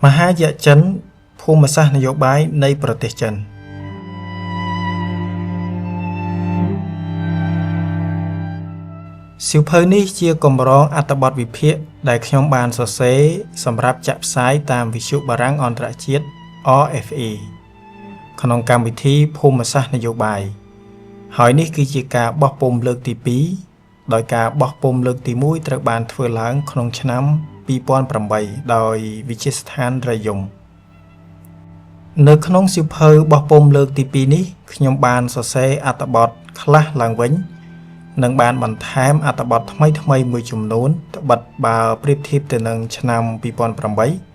មហាយក្សចិនភូមិសាស្ត្រនយោបាយនៃប្រទេសចិនសៀវភៅនេះជាកម្រងអត្ថបទវិភាគដែលខ្ញុំបានសរសេរសម្រាប់ចាក់ផ្សាយតាមវិទ្យុបារាំងអន្តរជាតិ RFE ក្នុងកម្មវិធីភូមិសាស្ត្រនយោបាយហើយនេះគឺជាការបោះពុម្ពលើកទី2ដោយការបោះពុម្ពលើកទី1ត្រូវបានធ្វើឡើងក្នុងឆ្នាំ2008ដោយវិទ្យាស្ថានរយមនៅក្នុងសៀវភៅបោះពុម្ពលើកទី2នេះខ្ញុំបានសរសេរអត្ថបទខ្លះឡើងវិញនិងបានបន្ថែមអត្ថបទថ្មីៗមួយចំនួនត្បិតបើប្រៀបធៀបទៅនឹងឆ្នាំ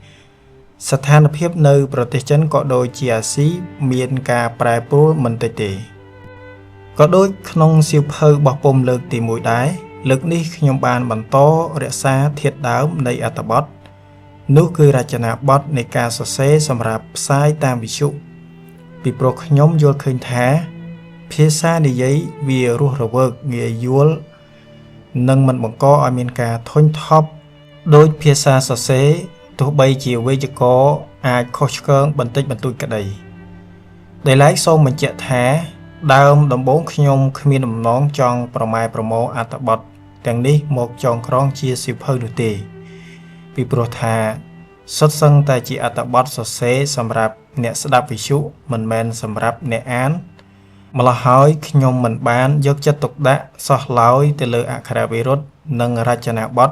2008ស្ថានភាពនៅប្រទេសចិនក៏ដូចជាអាស៊ីមានការប្រែប្រួលមិនតិចទេក៏ដូចក្នុងសៀវភៅបោះពុម្ពលើកទី1ដែរលើកនេះខ្ញុំបានបន្តរក្សាធាតុដើមនៃអត្ថបទនោះគឺរចនាបថនៃការសរសេរសម្រាប់ផ្សាយតាមវិទ្យុពីព្រោះខ្ញុំយល់ឃើញថាភាសានិយាយវារស់រវើកងាយយល់និងមិនបង្កឲ្យមានការធុញថប់ដោយភាសាសរសេរទោះបីជាវេយ្យាករណ៍អាចខុសឆ្គងបន្តិចបន្តួចក្តីដោយឡែកសូមបញ្ជាក់ថាដើមដំបូងខ្ញុំគ្មានបំណងចង់ប្រម៉ែប្រមូលអត្ថបទទាំងនេះមកចងក្រងជាសៀវភៅនោះទេពីព្រោះថាសុទ្ធសឹងតែជាអត្ថបទសរសេរសម្រាប់អ្នកស្ដាប់វិទ្យុមិនមែនសម្រាប់អ្នកអានម្ល៉េះហើយខ្ញុំមិនបានយកចិត្តទុកដាក់សោះឡើយទៅលើអក្ខរាវិរុទ្ធនិងរចនាបថ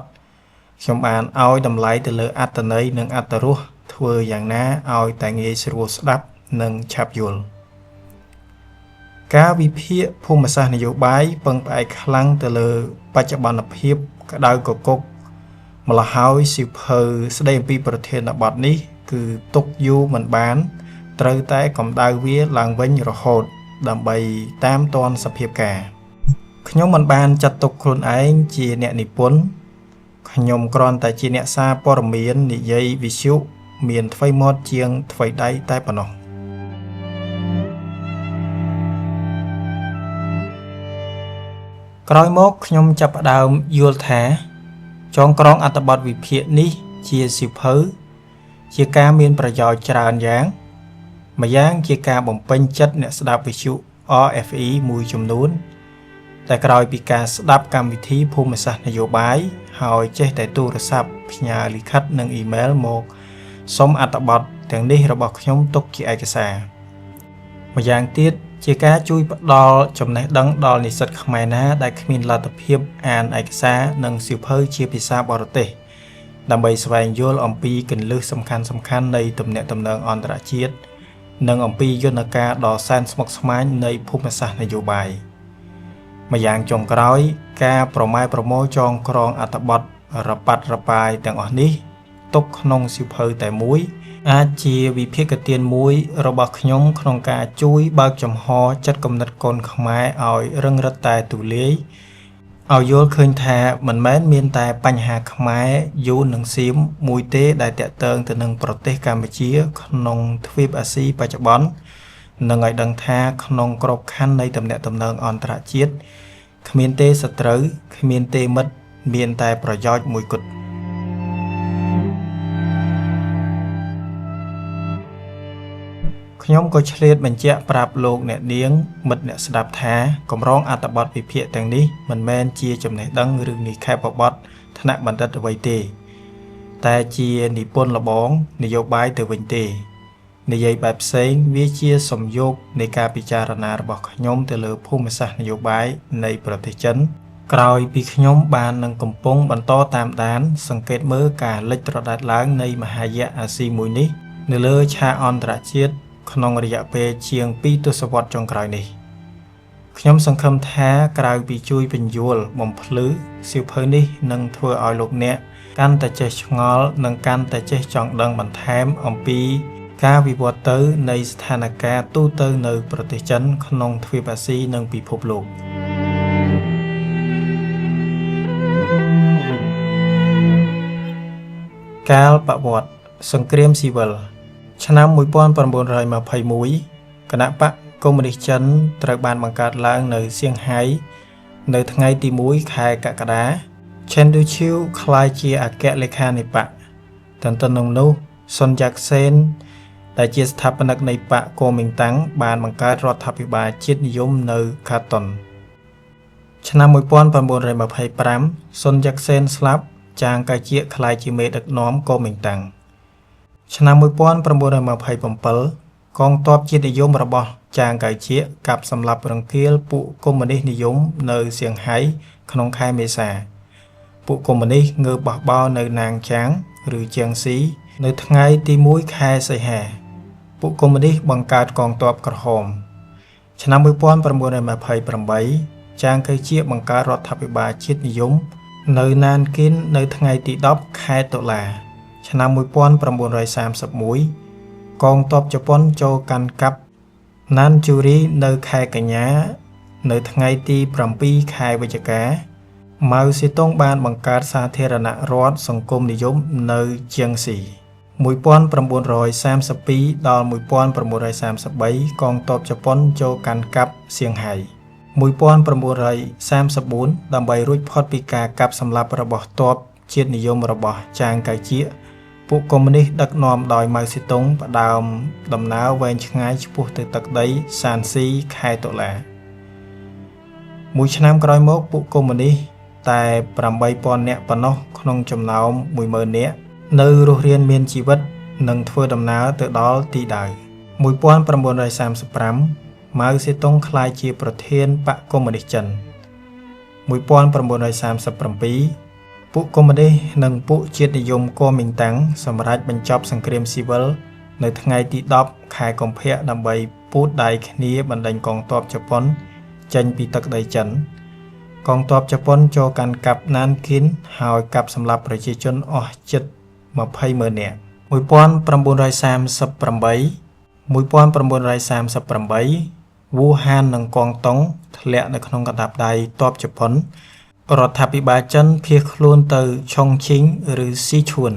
ខ្ញុំបានឲ្យតម្លៃទៅលើអត្ថន័យនិងអត្ថរសធ្វើយ៉ាងណាឲ្យតែងាយស្រួលស្ដាប់និងឆាប់យល់ការវិភាគភូមិសាស្ត្រនយោបាយពឹងផ្អែកខ្លាំងទៅលើបច្ចុប្បន្នភាពក្តៅគគុកម្ល៉េះហើយសៀវភៅស្ដីអំពីប្រធានបទនេះគឺទុកយូរមិនបានត្រូវតែកម្ដៅវាឡើងវិញរហូតដើម្បីតាមទាន់សភាពការខ្ញុំមិនបានចាត់ទុកខ្លួនឯងជាអ្នកនិពន្ធខ្ញុំគ្រាន់តែជាអ្នកសារព័ត៌មាននិយាយវិទ្យុមានថ្វីមាត់ជាងថ្វីដៃតែប៉ុណ្ណោះក្រោយមកខ្ញុំចាប់ផ្ដើមយល់ថាចងក្រងអត្ថបទវិភាគនេះជាសៀវភៅជាការមានប្រយោជន៍ច្រើនយ៉ាងម្យ៉ាងជាការបំពេញចិត្តអ្នកស្ដាប់វិទ្យុ RFE មួយចំនួនតែក្រោយពីការស្ដាប់កម្មវិធីភូមិសាស្ត្រនយោបាយហើយចេះតែទូរស័ព្ទផ្ញើលិខិតនិងអ៊ីមែលមកសុំអត្ថបទទាំងនេះរបស់ខ្ញុំទុកជាឯកសារម្យ៉ាងទៀតជាការជួយផ្ដល់ចំណេះដឹងដល់និស្សិតខ្មែរណាដែលគ្មានលទ្ធភាពអានឯកសារនិងសៀវភៅជាភាសាបរទេសដើម្បីស្វែងយល់អំពីគន្លឹះសំខាន់ៗនៃទំនាក់ទំនងអន្តរជាតិនិងអំពីយន្តការដ៏សែនស្មុគស្មាញនៃភូមិសាស្ត្រនយោបាយម្យ៉ាងចុងក្រោយការប្រម៉ែប្រមូលចងក្រងអត្ថបទរប៉ាត់រប៉ាយទាំងអស់នេះទុកក្នុងសៀវភៅតែមួយអាចជាវិភាគទានមួយរបស់ខ្ញុំក្នុងការជួយបើកចំហចិត្តគំនិតកូនខ្មែរឲ្យរឹងរិតតែទូលាយឲ្យយល់ឃើញថាមិនមែនមានតែបញ្ហាខ្មែរយួននិងសៀមមួយទេដែលទាក់ទងទៅនឹងប្រទេសកម្ពុជាក្នុងទ្វីបអាស៊ីបច្ចុប្បន្ននិងឲ្យដឹងថាក្នុងក្របខ័ណ្ឌនៃទំនាក់ទំនងអន្តរជាតិគ្មានទេសត្រូវគ្មានទេមិត្តមានតែប្រយោជន៍មួយគត់ខ្ញុំក៏ឆ្លៀតបញ្ជាក់ប្រាប់លោកអ្នកនាងមិត្តអ្នកស្ដាប់ថាកម្រងអត្ថបទវិភាគទាំងនេះមិនមែនជាចំណេះដឹងឬនិក្ខេបបទថ្នាក់បណ្ឌិតអ្វីទេតែជានិពន្ធលបងនយោបាយទៅវិញទេនិយាយបែបផ្សេងវាជាសំយោគនៃការពិចារណារបស់ខ្ញុំទៅលើភូមិសាស្ត្រនយោបាយនៃប្រទេសចិនក្រោយពីខ្ញុំបាននឹងកំពុងបន្តតាមដានសង្កេតមើលការលេចត្រដែតឡើងនៃមហាយក្សអាស៊ីមួយនេះនៅលើឆាកអន្តរជាតិក្នុងរយៈពេលជាង2ទសវត្សរ៍ចុងក្រោយនេះខ្ញុំសង្ឃឹមថាក្រៅពីជួយពន្យល់បំភ្លឺសៀវភៅនេះនឹងធ្វើឲ្យលោកអ្នកកាន់តែចេះឆ្ងល់និងកាន់តែចេះចង់ដឹងបន្ថែមអំពីការវិវត្តទៅនៃស្ថានភាពទូទៅនៅប្រទេសចិនក្នុងទ្វីបអាស៊ីនិងពិភពលោកកាលបវត្តសង្គ្រាមស៊ីវិលឆ្នាំ1921គណបក្សកុម្មុយនីសចិនត្រូវបានបង្កើតឡើងនៅសៀងហៃនៅថ្ងៃទី1ខែកក្កដាឆេនឌូឈីវក្លាយជាអគ្គលេខានៃបក្សទន្ទឹមនឹងនោះ សុនយ៉ាក់សេនដែលជាស្ថាបនិកនៃបក្សកូមីងតាំងបានបង្កើតរដ្ឋាភិបាលជាតិនិយមនៅខាតុនឆ្នាំ1925សុនយ៉ាក់សេនស្លាប់ចាងកៅជៀកក្លាយជាមេដឹកនាំកូមីងតាំងឆ្នាំ1927កងទ័ពជាតិនិយមរបស់ចាងកៅជៀកកាប់សម្លាប់រង្គាលពួកកុម្មុយនីសនិយមនៅសៀងហៃក្នុងខែមេសាពួកកុម្មុយនីសងើបបះបោរនៅណាងចាងឬជាងស៊ីនៅថ្ងៃទី1ខែសីហាពួកកុម្មុយនីសបង្កើតកងទ័ពក្រហមឆ្នាំ1928ចាងកៅជៀកបង្កើតរដ្ឋាភិបាលជាតិនិយមនៅណានគិននៅថ្ងៃទី10ខែតុលាឆ្នាំ1931កងទ័ពជប៉ុនចូលកាន់កាប់ណានជូរីនៅខែកញ្ញានៅថ្ងៃទី7ខែវិច្ឆិកាម៉ៅសេតុងបានបង្កើតសាធារណរដ្ឋសង្គមនិយមនៅជាងស៊ី1932ដល់1933កងទ័ពជប៉ុនចូលកាន់កាប់សៀងហៃ1934ដើម្បីរួចផុតពីការកាប់សម្លាប់របស់ទ័ពជាតិនិយមរបស់ចាងកៅជៀកពួកកុម្មុយនីសដឹកនាំដោយម៉ៅសេតុងផ្ដើមដំណើរវែងឆ្ងាយឆ្ពោះទៅទឹកដីសានស៊ីខែតុលាមួយឆ្នាំក្រោយមកពួកកុម្មុយនីសតែ8000នាក់ប៉ុណ្ណោះក្នុងចំណោម10000នាក់នៅរស់រានមានជីវិតនិងធ្វើដំណើរទៅដល់ទីដៅ1935ម៉ៅសេតុងក្លាយជាប្រធានបក្សកុម្មុយនីសចិន1937ពួកកុម្មុយនីសនិងពួកជាតិនិយមកូមីងតាំងសម្រេចបញ្ចប់សង្គ្រាមស៊ីវិលនៅថ្ងៃទី10ខែកុម្ភៈដើម្បីពូតដៃគ្នាបណ្ដេញកងទ័ពជប៉ុនចេញពីទឹកដីចិនកងទ័ពជប៉ុនចូលកាន់កាប់ណានគិនហើយកាប់សម្លាប់ប្រជាជនអស់ជិត200,000នាក់1938វូហាននិងកងតុងធ្លាក់នៅក្នុងកណ្ដាប់ដៃទ័ពជប៉ុនរដ្ឋាភិបាលចិនភៀសខ្លួនទៅឆុងឈីងឬស៊ីឈួន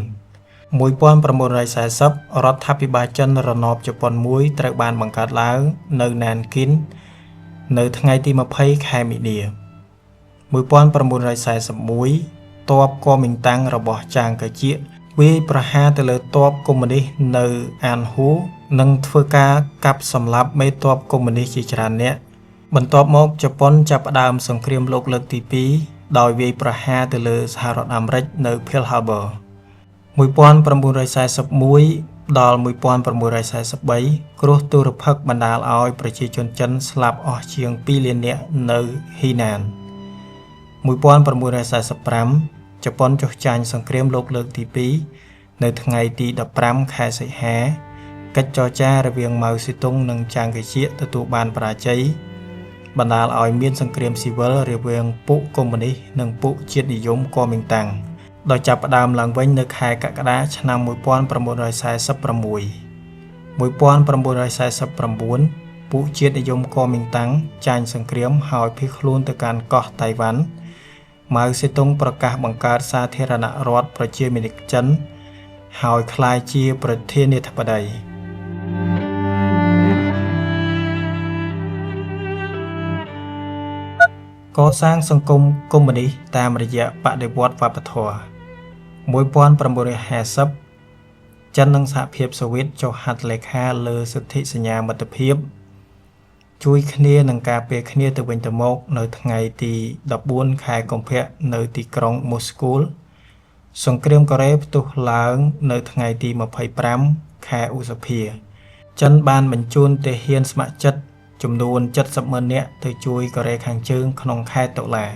1940រដ្ឋាភិបាលចិនរណបជប៉ុនមួយត្រូវបានបង្កើតឡើងនៅណានគិននៅថ្ងៃទី20ខែមីនា1941ទ័ពកូមីងតាំងរបស់ចាងកៅជៀកវាយប្រហារទៅលើទ័ពកុម្មុយនីសនៅអានហ៊ូនិងធ្វើការកាប់សម្លាប់មេទ័ពកុម្មុយនីសជាច្រើនអ្នកបន្ទាប់មកជប៉ុនចាប់ផ្ដើមសង្គ្រាមលោកលើកទី2ដោយវាយប្រហារទៅលើសហរដ្ឋអាមេរិកនៅ Pearl Harbor 1941ដល់1943គ្រោះទុរភិក្សបណ្ដាលឲ្យប្រជាជនចិនស្លាប់អស់ជាង2លាននាក់នៅហ៊ីណាន1945ជប៉ុនចុះចាញ់សង្គ្រាមលោកលើកទី2នៅថ្ងៃទី15ខែសីហាកិច្ចចរចារវាងម៉ៅសេតុងនិងចាងកៅជៀកទទួលបានបរាជ័យបណ្ដាលឲ្យមានសង្គ្រាមស៊ីវិលរវាងពួកកុម្មុយនីសនិងពួកជាតិនិយមកូមីងតាំងដោយចាប់ផ្ដើមឡើងវិញនៅខែកក្កដាឆ្នាំ1946 1949ពួកជាតិនិយមកូមីងតាំងចាញ់សង្គ្រាមហើយភៀសខ្លួនទៅកាន់កោះតៃវ៉ាន់ម៉ៅសេតុងប្រកាសបង្កើតសាធារណរដ្ឋប្រជាមានិតចិនហើយក្លាយជាប្រធានាធិបតីកសាងសង្គមកុម្មុយនីសតាមរយៈបដិវត្តន៍វប្បធម៌1950ចិននិងសហភាពសូវៀតចុះហត្ថលេខាលើសន្ធិសញ្ញាមិត្តភាពជួយគ្នានិងការពារគ្នាទៅវិញទៅមកនៅថ្ងៃទី14ខែកុម្ភៈនៅទីក្រុងមូស្គូសង្គ្រាមកូរ៉េផ្ទុះឡើងនៅថ្ងៃទី25ខែឧសភាចិនបានបញ្ជូនទាហានស្ម័គ្រចិត្តចំនួន700,000នាក់ទៅជួយកូរ៉េខាងជើងក្នុងខែតុលា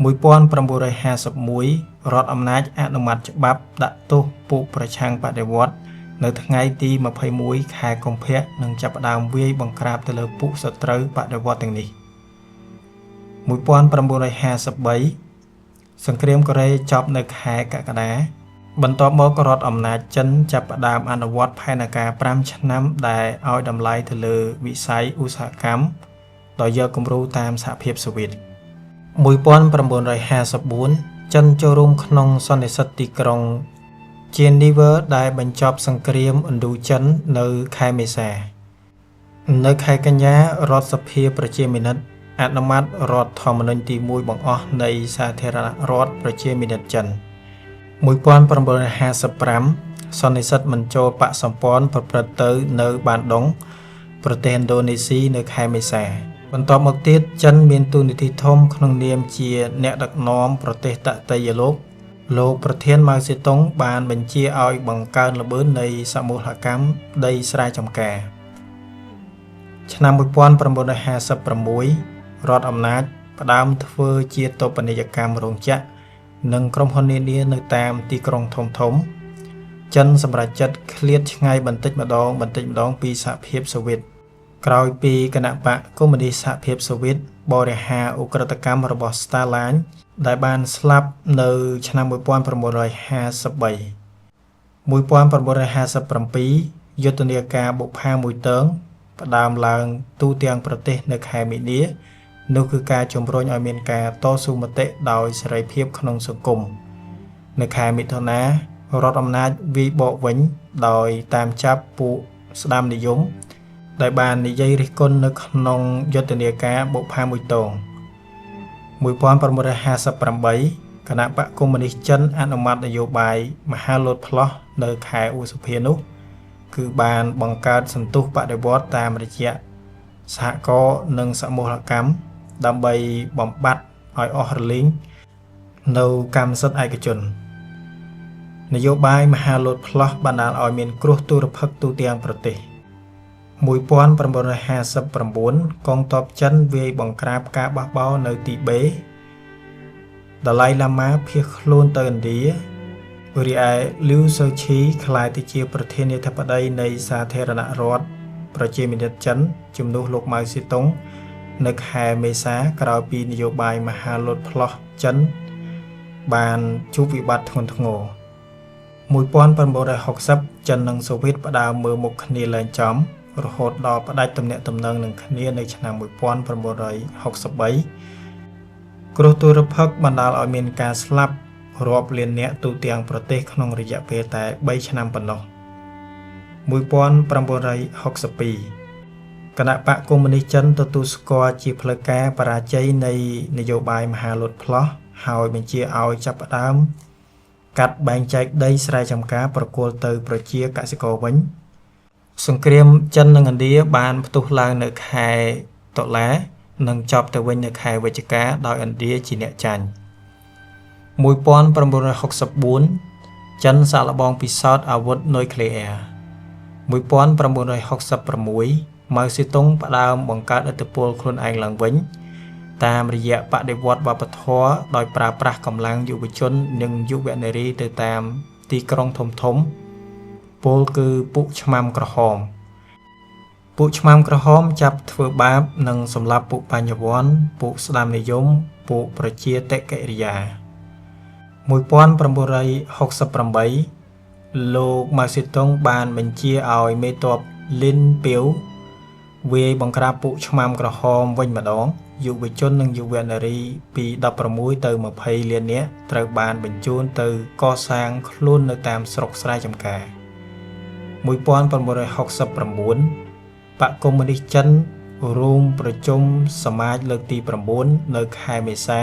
1951រដ្ឋអំណាចអនុម័តច្បាប់ដាក់ទោសពួកប្រឆាំងបដិវត្តន៍នៅថ្ងៃទី21ខែកុម្ភៈនិងចាប់ផ្ដើមវាយបង្ក្រាបទៅលើពួកសត្រូវបដិវត្តន៍ទាំងនេះ1953សង្គ្រាមកូរ៉េចប់នៅខែកក្កដាបន្ទាប់មករដ្ឋអំណាចចិនចាប់ផ្ដើមអនុវត្តផែនការ5ឆ្នាំដែលឲ្យតម្លៃទៅលើវិស័យឧស្សាហកម្មដោយយកគំរូតាមសហភាពសូវៀត1954ចិនចូលរួមក្នុងសន្និសីទទីក្រុង ជានីវើដែលបញ្ចប់សង្គ្រាមឥណ្ឌូចិននៅខែមេសានៅខែកញ្ញារដ្ឋសភាប្រជាមានិតអនុម័តរដ្ឋធម្មនុញ្ញទី1បង្អស់នៃសាធារណរដ្ឋប្រជាមានិតចិន1955 សន្និសីទមិនចូលបក្សសម្ព័ន្ធប្រព្រឹត្តទៅនៅបានដុងប្រទេសឥណ្ឌូនេស៊ីនៅខែមេសាបន្ទាប់មកទៀតចិនមានតួនាទីធំក្នុងនាមជាអ្នកដឹកនាំប្រទេសតតិយលោកលោកប្រធានម៉ៅសេតុងបានបញ្ជាឲ្យបង្កើនល្បឿននៃសមូហកម្មដីស្រែចម្ការឆ្នាំ1956រដ្ឋអំណាចផ្ដើមធ្វើជាតូបនីយកម្មរោងចក្រនិងក្រុមហ៊ុននានានៅតាមទីក្រុងធំៗចិនសម្រេចចិត្តឃ្លាតឆ្ងាយបន្តិចម្ដងពីសហភាពសូវៀតក្រោយពីគណបក្សកុម្មុយនីសសហភាពសូវៀតបរិហារឧក្រិដ្ឋកម្មរបស់ស្តាឡាញដែលបានស្លាប់នៅឆ្នាំ1953 1957យុទ្ធនាការបុប្ផាមួយតឹងផ្ដើមឡើងទូទាំងប្រទេសនៅខែមីនានោះគឺការជំរុញឲ្យមានការតស៊ូមតិដោយសេរីភាពក្នុងសង្គមនៅខែមិថុនារដ្ឋអំណាចវាយបកវិញដោយតាមចាប់ពួកស្ដាំនិយមដែលបាននិយាយរិះគន់នៅក្នុងយុទ្ធនាការបុប្ផាមួយតង1958គណបក្សកុម្មុយនីសចិនអនុម័តនយោបាយមហាលោតផ្លោះនៅខែឧសភានោះគឺបានបង្កើតសន្ទុះបដិវត្តតាមរយៈសហករណ៍និងសមូហកម្មដើម្បីបំបត្តិឲ្យអស់រលីងនៅកម្មសិទ្ធិឯកជននយោបាយមហាលោតផ្លោះបណ្ដាលឲ្យមានគ្រោះទុរភិក្សទូទាំងប្រទេស1959កងទ័ពចិនវាយបង្ក្រាបការបះបោរនៅទីបេដាឡៃឡាម៉ាភៀសខ្លួនទៅឥណ្ឌារីឯលីវសូឈីក្លាយទៅជាប្រធានាធិបតីនៃសាធារណរដ្ឋប្រជាមានិតចិនជំនួសលោកម៉ៅសេតុងនៅខែមេសាក្រោយពីនយោបាយមហាលោតផ្លោះចិនបានជួបវិបត្តិធ្ងន់ធ្ងរ1960ចិននិងសូវៀតផ្ដើមមើលមុខគ្នាលែងចំរហូតដល់ផ្ដាច់ទំនាក់ទំនងនឹងគ្នានៅឆ្នាំ1963គ្រោះទុរភិក្សបណ្ដាលឲ្យមានការស្លាប់រាប់លាននាក់ទូទាំងប្រទេសក្នុងរយៈពេលតែ3ឆ្នាំប៉ុណ្ណោះ1962គណបក្សកុម្មុយនីសចិនទទួលស្គាល់ជាផ្លូវការបរាជ័យនៃនយោបាយមហាលោតផ្លោះហើយបញ្ជាឲ្យចាប់ផ្ដើមកាត់បែងចែកដីស្រែចម្ការប្រគល់ទៅប្រជាកសិករវិញសង្គ្រាមចិននិងឥណ្ឌាបានផ្ទុះឡើងនៅខែតុលានិងចប់ទៅវិញនៅខែវិច្ឆិកាដោយឥណ្ឌាជាអ្នកចាញ់1964ចិនសាកល្បងពិសោធន៍អាវុធនុយក្លេអ៊ែរ1966ម៉ៅសេតុងផ្ដើមបង្កើតឥទ្ធិពលខ្លួនឯងឡើងវិញតាមរយៈបដិវត្តវប្បធម៌ដោយប្រើប្រាស់កម្លាំងយុវជននិងយុវនារីទៅតាមទីក្រុងធំៗពលគឺពួកឆ្មាំក្រហមពួកឆ្មាំក្រហមចាប់ធ្វើបាបនិងសម្លាប់ពួកបញ្ញវន្តពួកស្ដាំនិយមពួកប្រជាតិកិរិយា1968លោកម៉ៅសេតុងបានបញ្ជាឲ្យមេទ័ពលីនពាវវាយបង្ក្រាបពួកឆ្មាំក្រហមវិញម្ដងយុវជននិងយុវនារីពី16ទៅ20លាននាក់ត្រូវបានបញ្ជូនទៅកសាងខ្លួននៅតាមស្រុកស្រែចម្ការ1969បក្សកុម្មុយនីសចិនរួមប្រជុំសមាជលើកទី9នៅខែមេសា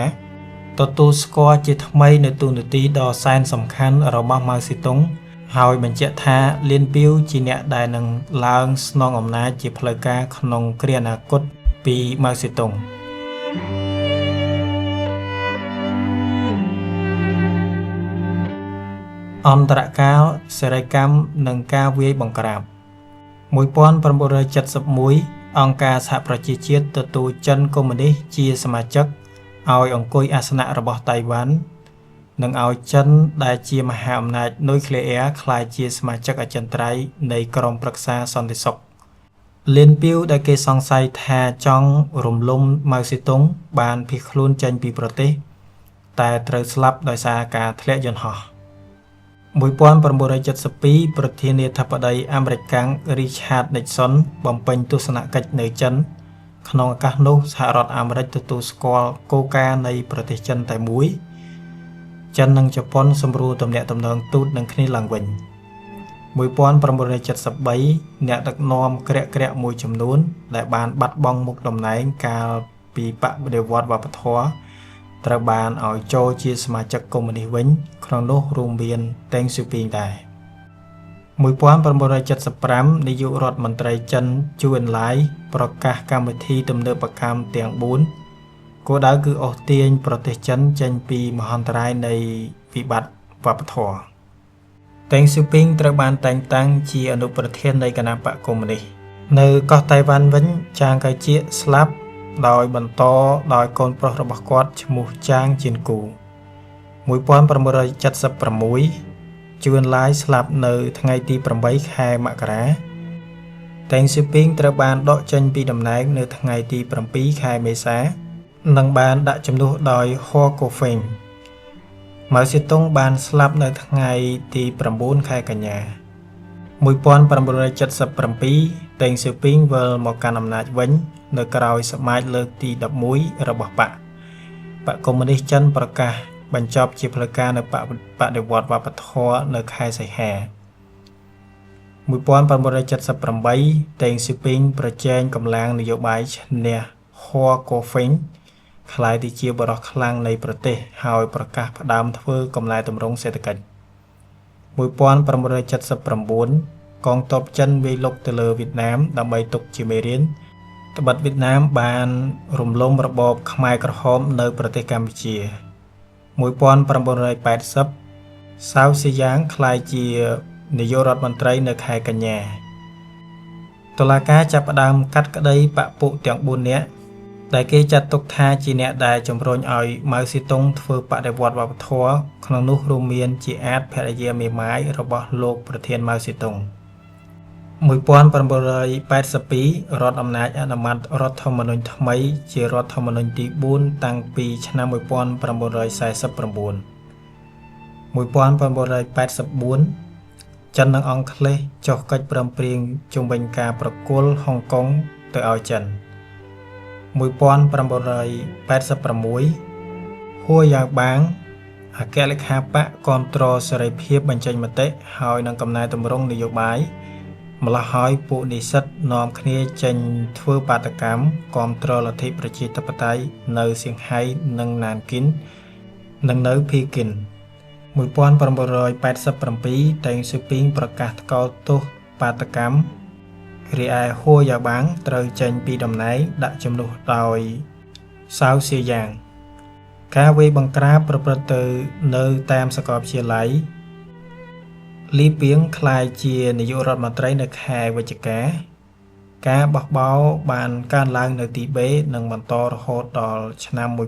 ទទួលស្គាល់ជាថ្មីនៅតួនាទីដ៏សែនសំខាន់របស់ម៉ៅសេតុងហើយបញ្ជាក់ថាលៀនពាវជាអ្នកដែលនឹងឡើងស្នងអំណាចជាផ្លូវការក្នុងគ្រាអនាគតពីម៉ៅសេតុងអន្តរកាលសេរីកម្មនិងការវាយបង្ក្រាប1971អង្គការសហប្រជាជាតិទទួលចិនកុម្មុយនីសជាសមាជិកឲ្យអង្គុយអាសនៈរបស់តៃវ៉ាន់និងឲ្យចិនដែលជាមហាអំណាចនុយក្លេអ៊ែរក្លាយជាសមាជិកអចិន្ត្រៃយ៍នៃក្រុមប្រឹក្សាសន្តិសុខលៀនពាវដែលគេសង្ស័យថាចង់រំលំម៉ៅសេតុងបានភៀសខ្លួនចេញពីប្រទេសតែត្រូវស្លាប់ដោយសារការធ្លាក់យន្តហោះ1972ប្រធានាធិបតីអាមេរិកាំងរីឆាតនិចសុនបំពេញទស្សនកិច្ចនៅចិនក្នុងឱកាសនោះសហរដ្ឋអាមេរិកទទួលស្គាល់គោលការណ៍នៃប្រទេសចិនតែមួយចិននិងជប៉ុនសម្រួលទំនាក់ទំនងទូតនឹងគ្នាឡើងវិញ1973អ្នកដឹកនាំក្រាក់ៗមួយចំនួនដែលបានបាត់បង់មុខតំណែងកាលពីបដិវត្តវប្បធម៌ត្រូវបានឲ្យចូលជាសមាជិកកុម្មុយនីសវិញក្នុងនោះរួមមានតេងស៊ូពីងដែរ 1975នាយករដ្ឋមន្ត្រីចិនជូអិនឡៃប្រកាសកម្មវិធីទំនើបកម្មទាំង4គោលដៅគឺអូសទាញប្រទេសចិនចេញពីមហន្តរាយនៃវិបត្តិវប្បធម៌តេងស៊ូពីងត្រូវបានតែងតាំងជាអនុប្រធាននៃគណបក្សកុម្មុយនីសនៅកោះតៃវ៉ាន់វិញចាងកៅជៀកស្លាប់ដោយបន្តដោយកូនប្រុសរបស់គាត់ឈ្មោះចាងជៀនគូ1976ជឿនឡាយស្លាប់នៅថ្ងៃទី8ខែមករាតេងស៊ូពីងត្រូវបានដកចេញពីតំណែងនៅថ្ងៃទី7ខែមេសានិងបានដាក់ជំនួសដោយហួកូហ្វេងម៉ៅសេតុងបានស្លាប់នៅថ្ងៃទី9ខែកញ្ញា1977តេងស៊ូពីងវិលមកកាន់អំណាចវិញនៅក្រោយសមាជលើកទី11របស់បក្សកុម្មុយនីសចិនប្រកាសបញ្ចប់ជាផ្លូវការនៅបដិវត្តន៍វប្បធម៌នៅខែសីហា1978តេងស៊ូពីងប្រជែងកម្លាំងនយោបាយឈ្នះហួកូហ្វេងក្លាយទៅជាបុរសខ្លាំងនៃប្រទេសហើយប្រកាសផ្ដើមធ្វើកំណែទម្រង់សេដ្ឋកិច្ច1979កងទ័ពចិនវាយលុកទៅលើវៀតណាមដើម្បីទុកជាមេរៀនត្បិតវៀតណាមបានរំលំរបបខ្មែរក្រហមនៅប្រទេសកម្ពុជា1980សាវស៊ីយ៉ាងក្លាយជានាយករដ្ឋមន្ត្រីនៅខែកញ្ញាតុលាការចាប់ផ្ដើមកាត់ក្តីបក្សពួកទាំង4នាក់ដែលគេចាត់ទុកថាជាអ្នកដែលជំរុញឲ្យម៉ៅសេតុងធ្វើបដិវត្តន៍វប្បធម៌ក្នុងនោះរួមមានជាអាតភរិយាមេម៉ាយរបស់លោកប្រធានម៉ៅសេតុង1982រដ្ឋអំណាចអនុម័តរដ្ឋធម្មនុញ្ញថ្មីជារដ្ឋធម្មនុញ្ញទី4តាំងពីឆ្នាំ1949 1984ចិននិងអង់គ្លេសចុះកិច្ចព្រមព្រៀងជុំវិញការប្រគល់ហុងកុងទៅឲ្យចិន1986ហួយ៉ាវបាងអគ្គលេខាបក្សគាំទ្រសេរីភាពបញ្ចេញមតិហើយនឹងកំណែទម្រង់នយោបាយម្ល៉េះហើយពួកនិស្សិតនាំគ្នាចេញធ្វើបាតុកម្មគាំទ្រលទ្ធិប្រជាធិបតេយ្យនៅសៀងហៃនិងណានគីននិងនៅភីគីន1987តេងស៊ូពីងប្រកាសថ្កោលទោសបាតុកម្មរីឯហួយ៉ាបាងត្រូវចេញពីតំណែងដាក់ជំនួសដោយសាវសៀយ៉ាងការវាយបង្ក្រាបប្រព្រឹត្តទៅនៅតាមសាកលវិទ្យាល័យលីពីងក្លាយជានាយករដ្ឋមន្ត្រីនៅខែវិច្ឆិកាការបះបោរបានកើនឡើងនៅទីបេនិងបន្តរហូតដល់ឆ្នាំ1989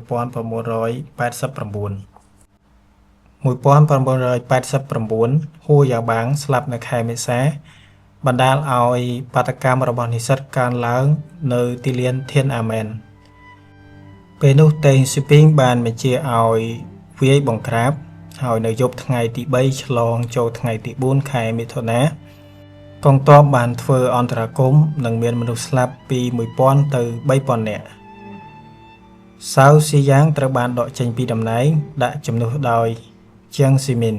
1989ហួយ៉ាបាងស្លាប់នៅខែមេសាបណ្ដាលឲ្យបាតុកម្មរបស់និស្សិតកើនឡើងនៅទីលានធានអាមែនពេលនោះតេងស៊ូពីងបានបញ្ជាឲ្យវាយបង្ក្រាបហើយនៅយប់ថ្ងៃទី3ឆ្លងចូលថ្ងៃទី4ខែមិថុនាកងទ័ពបានធ្វើអន្តរាគមន៍និងមានមនុស្សស្លាប់ពី1000ទៅ3000នាក់សាវស៊ីយ៉ាងត្រូវបានដកចេញពីតំណែងដាក់ជំនួសដោយជាងស៊ីមីន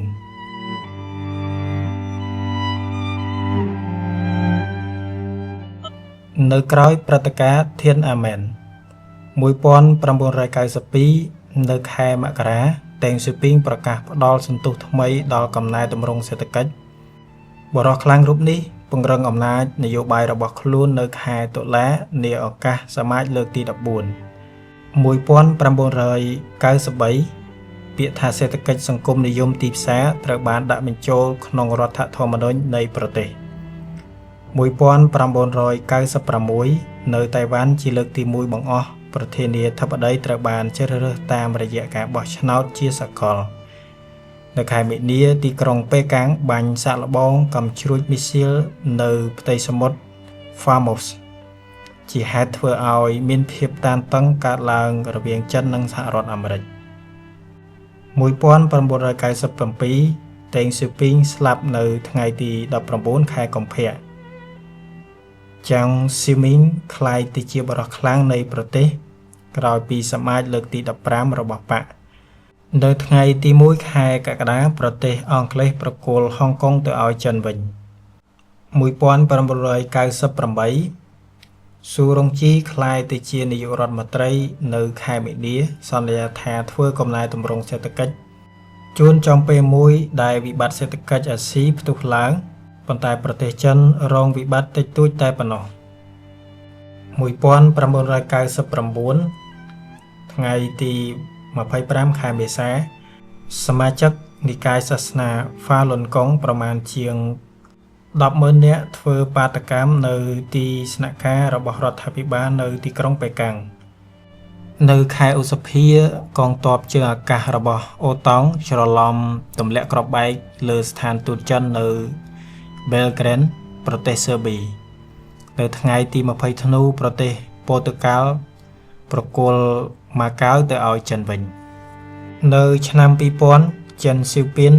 នៅក្រោយព្រឹត្តិការណ៍ធានអាមែន1992នៅខែមករាតេងស៊ូពីងប្រកាសផ្ដល់សន្ទុះថ្មីដល់កំណែទម្រង់សេដ្ឋកិច្ចបុរសខ្លាំងរូបនេះពង្រឹងអំណាចនយោបាយរបស់ខ្លួននៅខែតុលានាឱកាសសមាជលើកទី14 1993ពាក្យថាសេដ្ឋកិច្ចសង្គមនិយមទីផ្សារត្រូវបានដាក់បញ្ចូលក្នុងរដ្ឋធម្មនុញ្ញនៃប្រទេស1996នៅតៃវ៉ាន់ជាលើកទី1បង្អស់ប្រធានាធិបតីត្រូវបានជ្រើសរើសតាមរយៈការបោះឆ្នោតជាសកលនៅខែមីនាទីក្រុងប៉េកាំងបាញ់សាកល្បងកាំជ្រួចមីស៊ីលនៅផ្ទៃសមុទ្រ Formose ជាហេតុធ្វើឲ្យមានភាពតានតឹងកើតឡើងរវាងចិននិងសហរដ្ឋអាមេរិក1997តេងស៊ូពីងស្លាប់នៅថ្ងៃទី19ខែកុម្ភៈចាងស៊ីមីងក្លាយទៅជាបុរសខ្លាំងនៃប្រទេសក្រោយពីសមាជលើកទី15របស់បក្សនៅថ្ងៃទី1ខែកក្កដាប្រទេសអង់គ្លេសប្រគល់ហុងកុងទៅឲ្យចិនវិញ1998ស៊ូរងជីក្លាយទៅជានាយករដ្ឋមន្ត្រីនៅខែមីនាសន្យាថាធ្វើកំណែទម្រង់សេដ្ឋកិច្ចជួនចំពេលមួយដែលវិបត្តិសេដ្ឋកិច្ចអាស៊ីផ្ទុះឡើង ប៉ុន្តែប្រទេសចិនរងវិបត្តិតិចតួចតែប៉ុណ្ណោះ1999ថ្ងៃទី25ខែមេសា សមាជិកនិកាយសាសនាហ្វាលុនកុងប្រមាណជាង100000នាក់ធ្វើបាតុកម្មនៅទីស្នាក់ការរបស់រដ្ឋាភិបាលនៅទីក្រុងប៉េកាំងនៅខែឧសភាកងទ័ពជើងអាកាសរបស់អូតង់ច្រឡំទម្លាក់គ្រាប់បែកលើស្ថានទូតចិននៅបែលហ្គ្រេនប្រទេសស៊ើប៊ីនៅថ្ងៃទី20ធ្នូប្រទេសប៉ូទុយហ្គាល់ប្រគល់ម៉ាកាវទៅឲ្យចិនវិញនៅឆ្នាំ2000ចិនស៊ីវពីន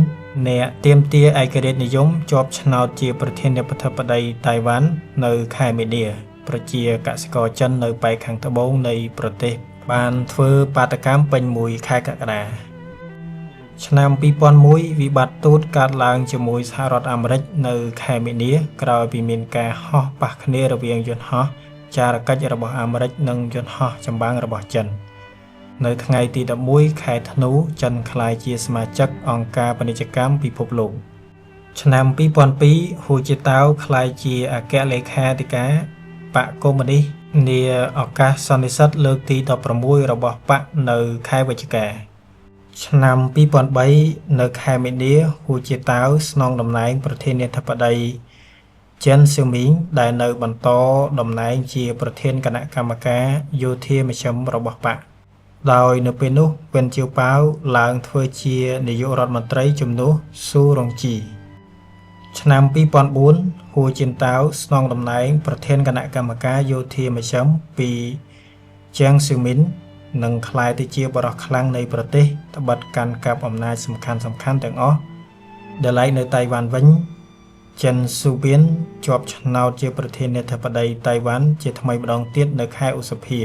អ្នកទាមទារឯករាជ្យនិយមជាប់ឆ្នោតជាប្រធានាធិបតីតៃវ៉ាន់នៅខែមីនាប្រជាកសិករចិននៅប៉ែកខាងត្បូងនៃប្រទេសបានធ្វើបាតុកម្មពេញមួយខែកក្កដាឆ្នាំ2001វិបត្តិទូតកើតឡើងជាមួយសហរដ្ឋអាមេរិកនៅខែមីនាក្រោយពីមានការហោះប៉ះគ្នារវាងយន្តហោះចារកិច្ចរបស់អាមេរិកនិងយន្តហោះចម្បាំងរបស់ចិននៅថ្ងៃទី11ខែធ្នូចិនក្លាយជាសមាជិកអង្គការពាណិជ្ជកម្មពិភពលោកឆ្នាំ2002ហ៊ូជីតាវក្លាយជាអគ្គលេខាធិការបក្សកុម្មុយនីសនាឱកាសសន្និសីទលើកទី16របស់បក្សនៅខែវិច្ឆិកាឆ្នាំ2003នៅខែមីនាហ៊ូជីតាវស្នងតំណែងប្រធានាធិបតីចិនស៊ូមីងដែលនៅបន្តតំណែងជាប្រធានគណៈកម្មការយោធាមជ្ឈិមរបស់បក្សដោយនៅពេលនោះវិនជាវប៉ាវឡើងធ្វើជានាយករដ្ឋមន្ត្រីជំនួសស៊ូរងជីឆ្នាំ2004ហ៊ូជីនតាវស្នងតំណែងប្រធានគណៈកម្មការយោធាមជ្ឈិមពីជាងស៊ឺមីននិងក្លាយទៅជាបុរសខ្លាំងនៃប្រទេសត្បិតកាន់កាប់អំណាចសំខាន់ៗទាំងអស់ដែលឡែកនៅតៃវ៉ាន់វិញចិនស៊ូបៀនជាប់ឆ្នោតជាប្រធានាធិបតីតៃវ៉ាន់ជាថ្មីម្ដងទៀតនៅខែឧសភា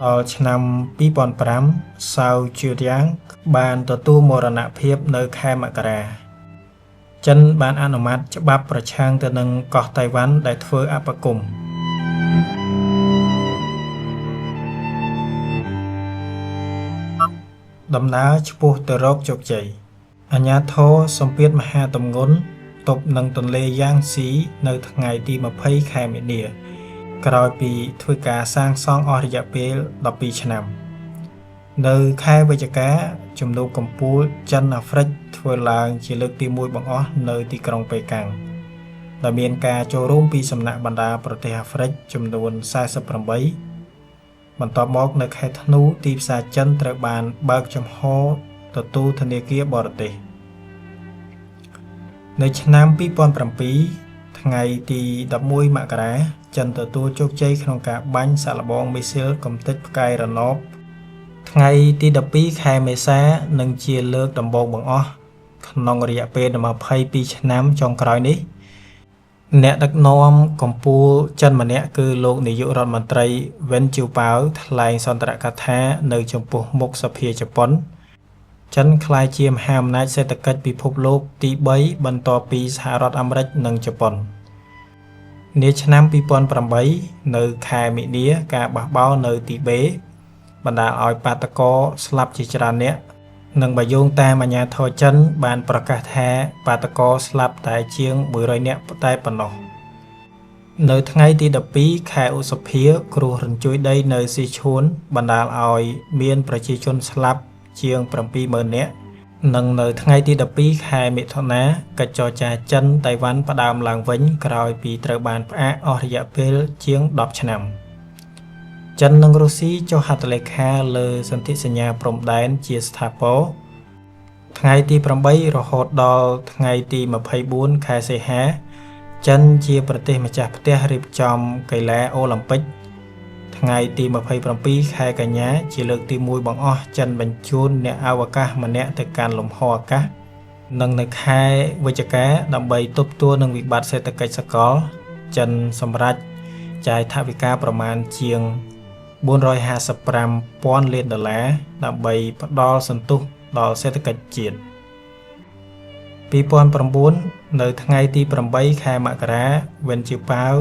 ដល់ឆ្នាំ2005សាវជឿយ៉ាងបានទទួលមរណភាពនៅខែមករាចិនបានអនុម័តច្បាប់ប្រឆាំងទៅនឹងកោះតៃវ៉ាន់ដែលធ្វើអបគមន៍ដំណើរឆ្ពោះទៅរកជោគជ័យអាជ្ញាធរសម្ពាធមហាទម្ងន់ទប់នឹងទន្លេយ៉ាងស៊ីនៅថ្ងៃទី20ខែមីនាក្រោយពីធ្វើការសាងសង់អស់រយៈពេល12ឆ្នាំនៅខែវិច្ឆិកាជំនួបកំពូលចិនអាហ្វ្រិកធ្វើឡើងជាលើកទី1បង្អស់នៅទីក្រុងប៉េកាំងដែលមានការចូលរួមពីសំណាក់បណ្ដាប្រទេសអាហ្វ្រិកចំនួន48បន្ទាប់មកនៅខែធ្នូទីផ្សារចិនត្រូវបានបើកចំហទទួលធនាគារបរទេសនៅឆ្នាំ2007ថ្ងៃទី11មករាចិនទទួលជោគជ័យក្នុងការបាញ់សាកល្បងមីស៊ីលកម្ទេចផ្កាយរណបថ្ងៃទី12ខែមេសានឹងជាលើកដំបូងបង្អស់ក្នុងរយៈពេល22ឆ្នាំចុងក្រោយនេះអ្នកដឹកនាំកម្ពុជាចិនម្នាក់គឺលោកនាយករដ្ឋមន្ត្រីវិនជាវប៉ាវថ្លែងសន្ទរកថានៅចំពោះមុខសភាជប៉ុនចិនក្លាយជាមហាអំណាចសេដ្ឋកិច្ចពិភពលោកទី3បន្ទាប់ពីសហរដ្ឋអាមេរិកនិងជប៉ុននាឆ្នាំ2008នៅខែមីនាការបះបោរនៅទីបេបណ្ដាលឲ្យបាតុករស្លាប់ជាច្រើនអ្នកនិងបើយោងតាមអាជ្ញាធរចិនបានប្រកាសថាបាតុករស្លាប់តែជាង100នាក់តែប៉ុណ្ណោះនៅថ្ងៃទី12ខែឧសភាគ្រោះរញ្ជួយដីនៅស៊ីឈួនបណ្ដាលឲ្យមានប្រជាជនស្លាប់ជាង70000នាក់និងនៅថ្ងៃទី12ខែមិថុនាកិច្ចចរចាចិនតៃវ៉ាន់ផ្ដើមឡើងវិញក្រោយពីត្រូវបានផ្អាកអស់រយៈពេលជាង10ឆ្នាំចិននិងរុស្ស៊ីចុះហត្ថលេខាលើសន្ធិសញ្ញាព្រំដែនជាស្ថាពរថ្ងៃទី8រហូតដល់ថ្ងៃទី24ខែសីហាចិនជាប្រទេសម្ចាស់ផ្ទះរៀបចំកីឡាអូឡ িম্প ិកថ្ងៃទី27ខែកញ្ញាជាលើកទី1បង្អស់ចិនបញ្ជូនអ្នកអវកាសម្នាក់ទៅកាន់លំហអាកាសនិងនៅខែវិច្ឆិកាដើម្បីទប់ទល់នឹងវិបត្តិសេដ្ឋកិច្ចសកលចិនសម្រេចចាយថវិកាប្រមាណជាង455,000លានដុល្លារដើម្បីផ្ដល់សន្ទុះដល់សេដ្ឋកិច្ចជាតិ2009នៅថ្ងៃទី8ខែមករាវិនជាប៉ាវ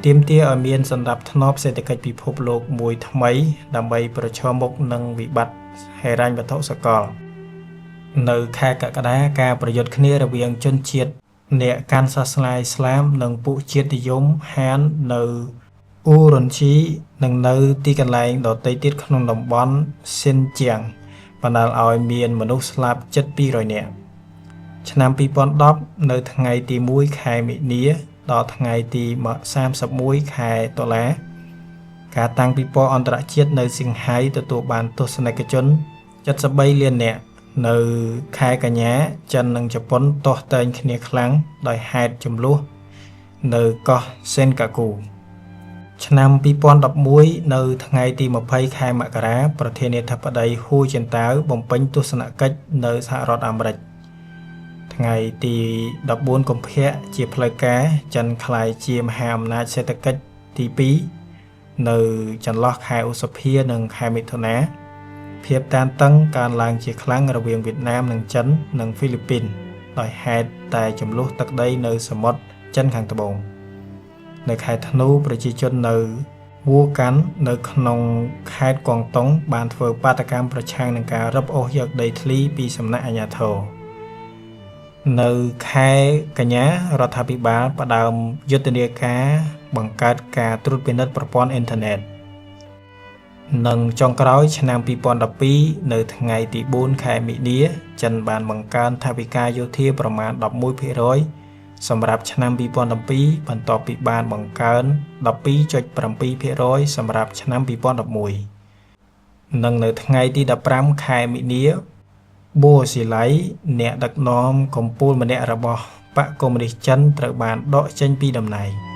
ទាមទារឲ្យមានសន្តិភាពសេដ្ឋកិច្ចពិភពលោកមួយថ្មីដើម្បីប្រឈមមុខនឹងវិបត្តិហិរញ្ញវត្ថុសកលនៅខែកក្កដាការប្រយុទ្ធគ្នារវាងជនជាតិ អ្នកកាន់សាសនាអ៊ីស្លាមនិងពួកជាតិនិយមហាននៅអ៊ូរុនជីនិងនៅទីកន្លែងដទៃទៀតក្នុងតំបន់ស៊ីនជាងបណ្ដាលឲ្យមានមនុស្សស្លាប់ជិត200នាក់ឆ្នាំ2010នៅថ្ងៃទី1ខែមីនាដល់ថ្ងៃទី31ខែតុលាការតាំងពិព័រណ៍អន្តរជាតិនៅសៀងហៃទទួលបានទស្សនិកជន73លាននាក់នៅខែកញ្ញាចិននិងជប៉ុនទាស់ទែងគ្នាខ្លាំងដោយហេតុជម្លោះនៅកោះសេនកាគូឆ្នាំ2011នៅថ្ងៃទី20ខែមករាប្រធានាធិបតីហ៊ូចិនតាវបំពេញទស្សនកិច្ចនៅសហរដ្ឋអាមេរិកថ្ងៃទី14កុម្ភៈជាផ្លូវការចិនក្លាយជាមហាអំណាចសេដ្ឋកិច្ចទី2នៅចន្លោះខែឧសភានិងខែមិថុនាភាពតានតឹងកើនឡើងជាខ្លាំងរវាងវៀតណាមនិងចិននិងហ្វីលីពីនដោយហេតុតែជម្លោះទឹកដីនៅសមុទ្រចិនខាងត្បូងនៅខែធ្នូប្រជាជននៅវូកាន់នៅក្នុងខេត្តកួងតុងបានធ្វើបាតុកម្មប្រឆាំងនឹងការរឹបអូសយកដីធ្លីពីសំណាក់អាជ្ញាធរនៅខែកញ្ញារដ្ឋាភិបាលផ្ដើមយុទ្ធនាការបង្កើតការត្រួតពិនិត្យប្រព័ន្ធអ៊ីនធឺណិតនិងចុងក្រោយឆ្នាំ2012នៅថ្ងៃទី4ខែមីនាចិនបានបង្កើនថវិកាយោធាប្រមាណ 11% សម្រាប់ឆ្នាំ2012បន្ទាប់ពីបានបង្កើន 12.7% សម្រាប់ឆ្នាំ2011និងនៅថ្ងៃទី15ខែមីនាបួស៊ីឡៃអ្នកដឹកនាំកំពូលម្នាក់របស់បក្សកុម្មុយនីសចិនត្រូវបានដកចេញពីតំណែង។